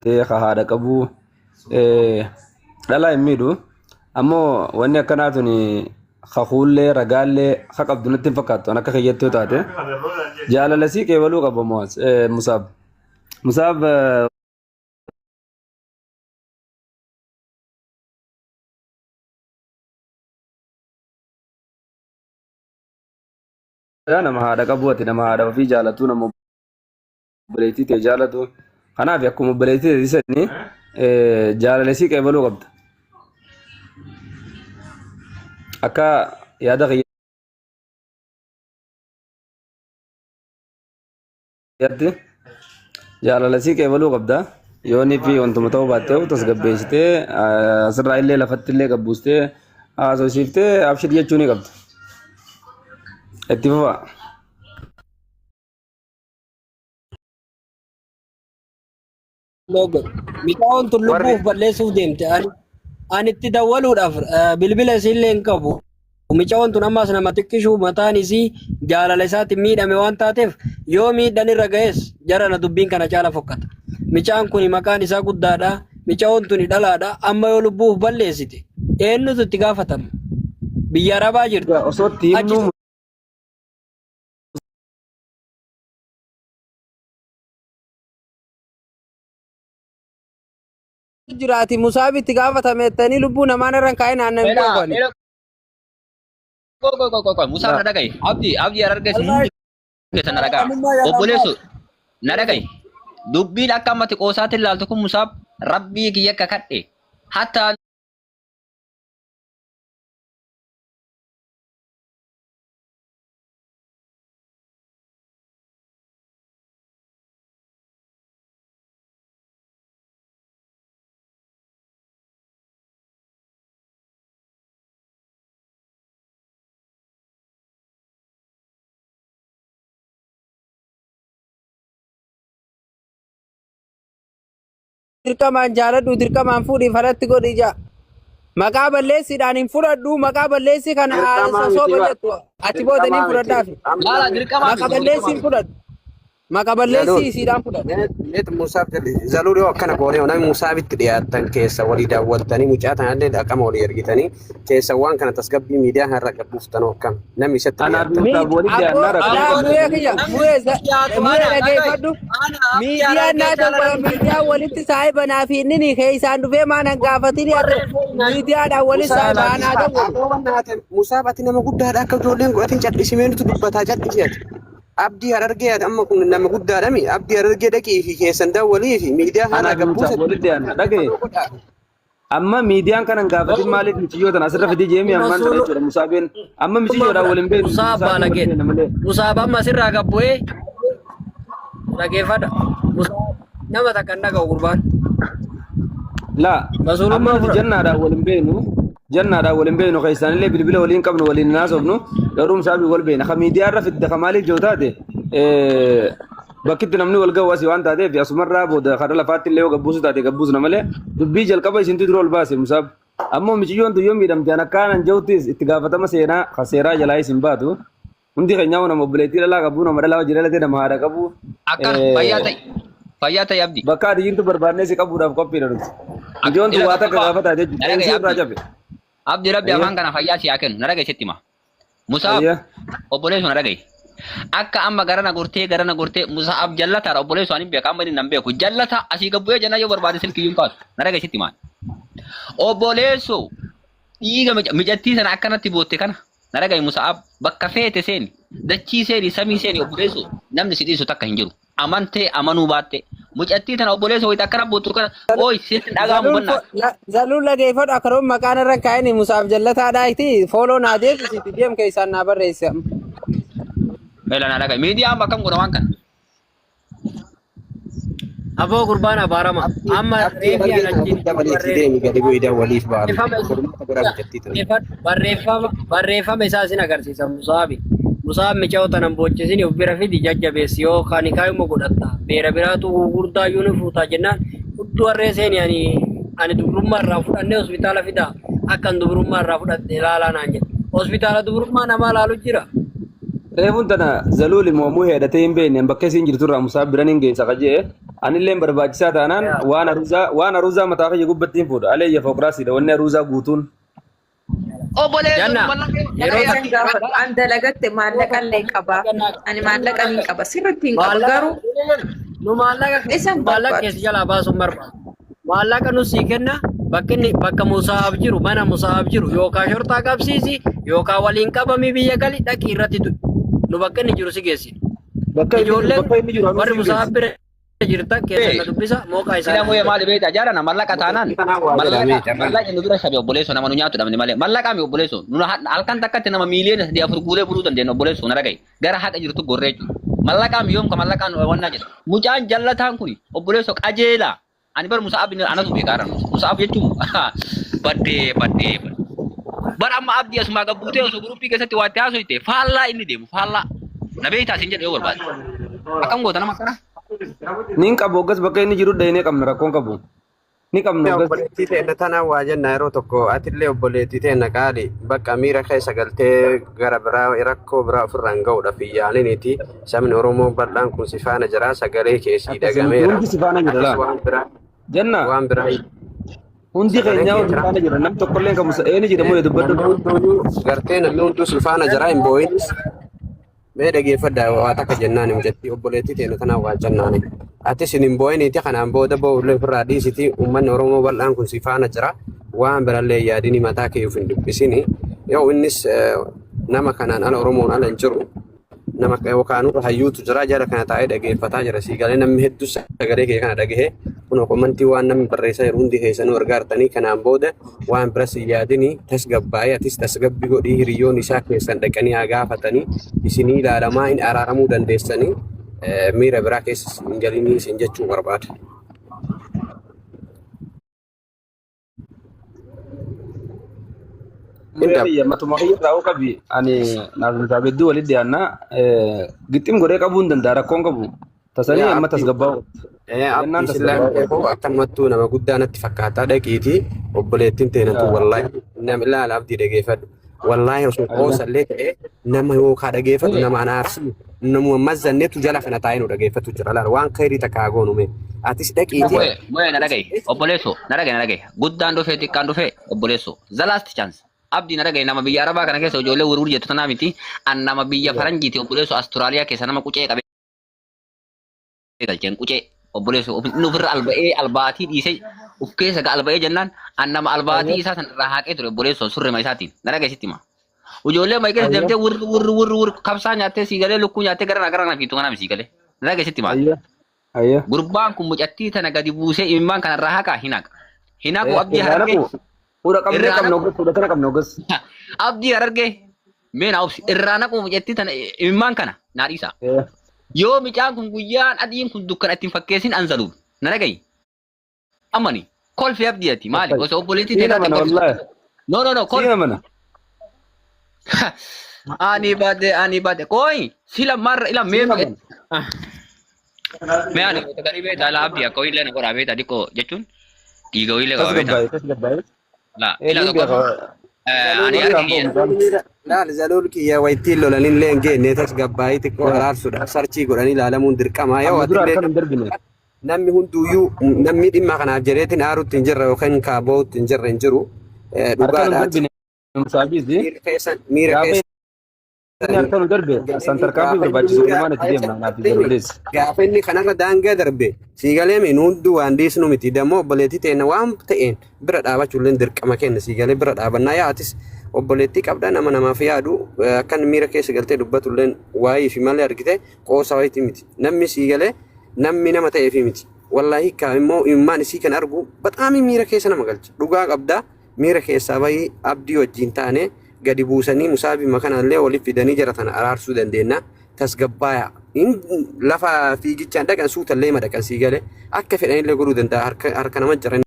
Ka haadha qabu dhalaa hin miidhu. Ammoo wanni akkanaa tuni kakuullee ragaallee ka qabdu natti hin fakkaattu. An akka kiyyatti yoo taate jaalala sii qeebaluu qaba Mu'aaz Musaab. Musaab nama haadha qabu ati nama haadha ofii jaalatu nama obboleettii tee jaalatu. Kanaaf akkuma obboleettii tee sanii jaalala isii qeebaluu qabda. Akka yaada kiyyaatti jaalala isii qeebaluu qabda. Yoonii fi wantuma ta'uu baattee tasgabbeessitee asirraa illee lafatti illee gabbuustee haasofsiiftee abshir jechuu ni qabda. Itti fufaa. Logo. Micaan tun Warri lubbuuf balleessuuf deemte. Ani itti dawwaluudhaaf bilbila isiillee hin qabu. Micaan tun ammas nama xiqqishuu mataan isii jaalala isaatiin miidhame waan taateef yoo miidhan irra ga'es jara na dubbiin kana caala fokkata. Micaan kun maqaan isaa guddaadha. Micaan tun dhalaadha. Amma yoo lubbuuf balleessite eenyutu itti gaafatama? Biyya Arabaa jirti. Osoo itti Achi himnuu Jiraati musaabitti gaafatamettanii lubbuu namaan irra hin kaa'in aannan Ela, beeku ani. ela, qoy, qoy, qoy, qoy, qoy. Musaaf na dhaga'i. Abdi, abdi harargee isin hundi keessan na dhaga'a. Obboleessu, na dhaga'i. Dubbiin akka ammatti qoosaatti ilaaltu kun Musaaf rabbii kiyya kakadhe. Hatta Dirqamaan jaaladhu dirqamaan fuudhii falatti godhi ija. Maqaa balleessiidhaan hin fudhadhu maqaa balleessii kana Dirqamaa miti sosooba bar. jettu achi booda ni Dirqamaa miti. fudhadhaafi. Amma laala namni dirqamaa Maqa miti balleessii dirqamaa hin miti. fudhadhu. Maqa balleessii Zaluul. isiidhaan fudhadhu. Meet Musaaf jedhe Zaluul yoo akkana goone namni Musaabitti dhiyaattan keessa walii daawwattanii mucaa tanallee dhaqama walii ergitanii keessa waan kana tasgabbii miidiyaa kanarra gad buuftanoo akkam namni isatti Anaaf dhiyaattan. Musaab walitti Abboo dhiyaannaa rakkoo laa qabdu. mu'ee kiyya mu'ee Dhiyaatu mu'ee ana dhaga'i. dhageeffadhu. Ana abdii Miidiyaan harargee naa caala tokko namni miidiyaan walitti saahiba naa fi inni keessaan dhufee maan hangaafatini warra hin miidiyaadhaan walitti Musaab saahiba anaa dawwalu. aboo wanna Musaab ati nama guddaadha akka ijoolleen godhatin cal'isimee nuti dubbataa cal'isi ati. Abdii Harargee ati amma kun nama guddaadhami Abdii Harargee dhaqii fi keessan dawwalii fi miidiyaa Anaa kanarra fi Musaab gad walitti dhiyaanna dhagaye. godhaa. Amma miidiyaan kana hin gaafatin maaliif michiyyoo tana asirra fidee jeemii ammaan tana jechuudha Musaabeen. Amma michiyyoodhaan waliin beeknu Musaab Musaabeen waliin baalageen. beekna malee. Musaab amma asirraa gad bu'ee dhageeffadha. Musaab nama takka hin dhaga'u gurbaan. Laa amma Rasuulummaa nuti fudhata. jannaadhaan waliin beeknu jannaadhaan waliin beeknu keessaanillee bilbila waliin qabnu waliin hin haasofnu garuu Musaabii wal beekna. Ka miidiyaa irra fidde ka maaliif jiru taate Bakkitti namni wal ga'u asii waan taateef asumarraa booda karaa lafaatti illee yoo gabbuusu taate gabbuusna malee dubbii jalqaba isintu dura ol baase Musaab. Ammoo miciyyoon tun yoo miidhamte an akkaan an ja'uttis itti gaafatama seenaa ka seeraa jalaa isin baatu. Hundi keenyaa nama obboleettii dhalaa qabu nama dhalaa hojii dhalate nama haadha qabu. Akka fayyaa ta'i. Fayyaa ta'i abdi. Bakka ati jirtu barbaannee si qabuudhaaf qophiidha nuti. Miciyyoon tun Ila waa takka tokkoffaa. gaafa taate jechuudha. Na dhaga'i Qeensii irraa abdi. cabe. Abdi rabbi Ayya. afaan kana fayyaa si haa kennu. Na dhaga'i sitti hima. Musaab Ayya. obboleessu na dhaga'i. Akka amma garana gortee garana gortee Musaab jallataadha obboleessu ani hin beeku amma inni nan beeku jallata asii gabbu'ee jennaan yoo barbaade silkii hin kaasu na dhaga'i sitti himaan. Obboleessu dhiiga micattii sana akkanatti bootte kana na dhaga'i Musaab bakka feete seeni dachii seeni samii seeni obboleessu namni si dhiisu takka hin jiru. Amantee amanuu baatte mucattii tana obboleessa wayita akkana boottu kana ooy sitti hin dhaga'amu Zaluun bannaa. zaluun dhageeffadhu akka maqaan irra hin kaa'in Musaaf jallataadhaa iti fooloo naa deebisiiti deem keessaan naa barreessi amma. Meela na dhaga'i miidiyaa amma akkam godha waan kana. Aboo gurbaan abaarama. Amma Abdii reefi Harargee an kana achiin guddaa baleetii deemi gadi bu'ii dawwaliif baalu. barreeffama Furmaata godhaa mucattii tana. barreeffama barreeffama isaa isin agarsiisa Musaabi. Musaab mica'oo tanan boochisin of bira fidi jajjabeessi yoo kan kaayuma godhatta. Beera biraatu gurguddaa iyyuu ni fuutaa jennaan hudduu harree seeni ani ani dubrummaa irraa fudhannee hospitaala fidaa akkan dubrummaa irraa fudhadhe ilaalaa naan jedhe. Hospitaala dubrummaa namaa laalu jira. Reefuun tana zaluuli moomuu heedhatee hin beekne bakka isiin jirturraa Musaab biran hin geessa kajee. Anilleen barbaachisaa taanaan waan aruuzaa waan aruuzaa mataa kiyya gubbatti hin fuudha. Alee fooqraasiidha wanni aruuzaa guutuun. Obboleessu Janna yeroo Isan gaafadhu. An dalagatte maallaqa illee qaba. Ani maallaqa ni qaba. Sirriitti hin qaba garuu nu maallaqa isan nu maallaqa barbaadu. keessa jalaa baasuun barbaadu. Maallaqa nu sii kenna bakki inni bakka Musaaf jiru mana Musaaf jiru yookaan shorxaa qabsiisi yookaan waliin qabamii biyya gali dhaqii irratti du'i. Nu bakka inni jiru si geessina. Bakka inni jiru Ijoolleen bakka inni jiru anuu warri siin Musaaf geessa. bira jirtan keessa na dubbisa mooqaa Sila isaa. muye maali beektaa jaarana mallaqa taanaan mallaqa mallaqa nu bira shabe obboleessoo nama nu nyaatu dhabne malee mallaqa mi obboleessoo nu halkan takkatti nama miiliyoona sadii afur guulee buluu dandeenya obboleessoo na dhagaye gara haqa jirtu gorree jechuudha. Mallaqaa mi yoom ka mallaqaan wannaa jedha mucaan jallataan kuni obboleessoo qajeelaa ani bar Musaab inni anatu beekaa jiran Musaab jechuun baddee baddee bar amma abdii asumaa gabbuutee osoo guruppii keessatti waa itti haasofte faallaa inni deemu faallaa na beektaa siin jedhe yoo barbaade akkam goota nama akkana. Niin qabu hoggas bakka inni jiru dhahinee qabna rakkoon qabu. Ni qabna hoggas. Obboleettii teenna tana waa jenna yeroo tokko atillee obboleettii teenna qaali bakka miira keessa galtee gara biraa rakkoo biraa ofirraan ga'uudhaaf hin yaaliniti. Sabni Oromoo bal'aan kun si faana jira sagalee keessii Akkasumatti dhagameera. hundi si faana jira Atis laa. waan biraa Janna waan biraa hundi sagalee keenyaa kee hundi jira. faana jira. Nam tokkolleen kan musa eeni jedhamu yoo dubbadhu. Namni hunduyyuu gartee namni hunduu si faana jira hin boo'inis. Mee dhageeffadhaa waa takka jennaan mucattii obboleettii teenya tanaan waa jennaani. Atis hin boo'iniiti kanaan booda boo'ullee ofirraa dhiisiti uummanni Oromoo bal'aan kun si faana jira. Waan birallee yaadini mataa kee of hin dhiphisini. Yoo innis nama kanaan ala Oromoon ala hin jiru. Nama yookaan hayyuutu jira jala kana taa'ee dhageeffataa jira. Sii galee namni hedduu sagalee kee kana dhagahee kun komantii waan namni barreessaa jiru hundi keessanuu argaartanii kanaan booda waan biras hin yaadini tasgabbaa'ee atis tasgabbii godhii hiriyoon isaa keessan dhaqanii haa gaafatanii isinii ilaalamaa hin araaramuu dandeessanii miira biraa keessa hin galinii isin jechuu barbaada. Hin Biyya matuma kiyya taa'uu qabi. Ani naaf musaa bedduu walitti dhiyaanna. Gixxim godhee qabuu hin danda'a rakkoon qabu. Tasanii Yaa amma abdii tasgabbaa'u. Jennaan abdii sillaan tasgabbaa'u. beeku akkanumattuu nama guddaa natti fakkaata dhaqiiti obboleettiin teenatu wallaahi nama ilaala abdii dhageeffadhu wallaahi osoo qoosallee ta'e nama yookaan dhageeffadhu nama anaarsi nama mazzanneetu jala kana taa'ee nu dhageeffatu jira laala waan khayrii takka haa goonu mee atis dhaqiiti Muye, muye na dhagaye. Obboleesso, na dhagaye, na dhagaye. Guddaan dhufee xiqqaan dhufee obboleesso. The last chance. Abdii na dhagaye nama biyya Arabaa kana keessa ijoollee wurwur jettu tanaa miti. An nama biyya Faranjiiti obboleesso Asturaaliyaa keessa nama qucee qabee galcheen qucee obboleesso inni ofirra alba'ee albaatii dhiisee of keessa ga alba'ee jennaan an nama albaatii isaa san irraa haaqee ture obboleesso surrema isaatiin. Na dhagaye sitti hima. Ijoollee amma keessa deemtee wurr wurr wurr wurr kabsaa nyaattee sii galee lukkuu nyaattee gara naa gara naa fiitu kanaa sii galee. Na dhagaye sitti hima. Ayya. Ayya. Gurbaan kun mucattii tana gadi buusee imimmaan kanarraa haqaa hin haqa. Hin haqu abdii Irraa harargee. naqu. Fuudha qabnee Irraa qabna naqu. hoggas fuudha kana qabna hoggas. Abdii harargee. Mee naa obsi. Irraa naqu mucattii tana imimmaan kana naa dhiisa. Yoo micaan kun guyyaan adiin kun dukkana ittiin fakkeessin anzaluun. Na dhagayi. Amani. Kolfi abdii ati maali? Osoo obboleettii Siin ta'e taate amana kolfi. wallaahi. No no no Siin kolfi. amana. Ani bade ani bade. Koi sila marra ila mee Siin amana. mee ani gadi beektaa ila abdii akka ho'iillee na godhaa beektaa dhiqoo jechuun dhiiga ho'iillee qaba beektaa. Tasgabbaa'e tasgabbaa'e. La Ee ila niin tokko beeka. ani Warri harki amboo kiyya Laal zaluul kiyya wayittiin lolanillee hin geenne tasgabbaa'ii xiqqoo araarsuudhaaf sarchii godhanii ilaalamuun dirqama yoo Amma dura atillee akkan hin darbine. namni hunduyyuu namni dhimma kanaaf jedheetiin aarutti hin jirre yookaan kaabootti hin jirre hin jiru. Harka nu Dhugaadha. darbine musaabiis. Miira keessan miira Gaafa keessan inni harka nu darbe san tarkaanfii gaafa inni barbaachisu miira walumaan itti deemna naaf darulees. gaafa inni kanarra daangaa darbe siigalee mi nu hunduu waan dhiisnu miti dammoo obboleettii teenna waan ta'een bira dhaabachuullee dirqama kenna siigalee bira dhaabannaa yaatis obboleettii qabda nama namaaf yaadu akkan miira keessa galtee dubbatullee waayii fi malee argite qoosa wayiiti miti namni siigalee namni nama ta'eefi miti wallaahi ka immoo imimmaan isii kan argu baxaami miira keessa nama galcha dhugaa qabda miira keessaa bahii abdii wajjin taane gadi buusanii musaabima kanallee waliif fidanii jara tana araarsuu dandeenya tasgabbaaya lafa fiigichaan dhaqan suutallee madaqan sii galee akka fedhanillee godhuu danda'a harka nama jiran.